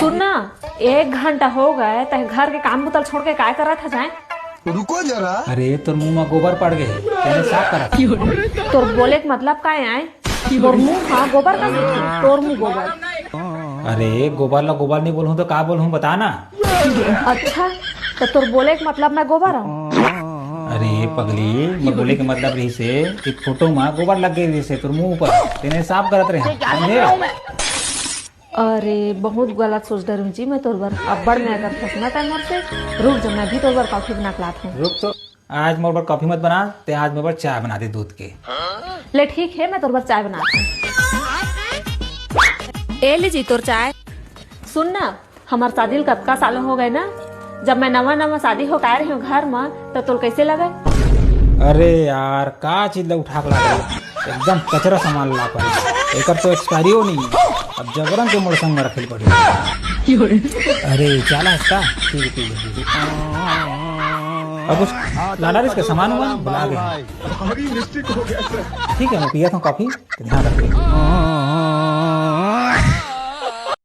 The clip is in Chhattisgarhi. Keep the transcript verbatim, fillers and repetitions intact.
सुन ना, एक घंटा हो गए, तैं घर के काम बुता ल छोड़ के काय करत हस आय? रुको जरा। अरे, तोर मुंह में गोबर पड़ गए, तेने साफ करत हंव। तोर बोले के मतलब काय आय? मोर मुंह हा गोबर का दिखी, तोर मुंह गोबर। अरे, गोबर ला गोबर नहीं बोलूं तो का बोलूं, बता ना। अच्छा, तो तोर बोले के मतलब मैं गोबर हूँ? अरे पगली, मैं बोले के मतलब रहिसे कि फोटो में गोबर लग गए रहिसे तोर मुंह पर, तेने साफ करत रहे, समझे? अरे, बहुत गलत सोच डरूं जी मैं तोर बर। अब्बड़ मया करथस ना तैं मोर से। रुक जा, मैं भी तोर बर कॉफी बना के लात हूँ। रुक तो, आज मोर बर कॉफी मत बना, तैं आज मोर बर चाय बना दे दूध के। ले ठीक है, मैं तोर बर चाय बना दूँ। ए ले जी तोर चाय। सुन ना, हमर शादी ल कतका साल हो गए ना, जब मैं नवा नवा शादी होके आए रही हूँ घर में, तो तोल कैसे लगे? अरे यार, का चीज ला उठा के ला रहे? एकदम कचरा सामान ला पाए। एकर तो एक्सपायरी हो नहीं है। अब जबरन के मोर संग में रखे ल पड़ी। अरे, चाला इसका? ठीक है, ठीक है, ठीक है। अब उस लाला इसका सामान हुआ, बुला गए। ठीक है, मैं पिया था कॉफी, तो ध्यान रखिए।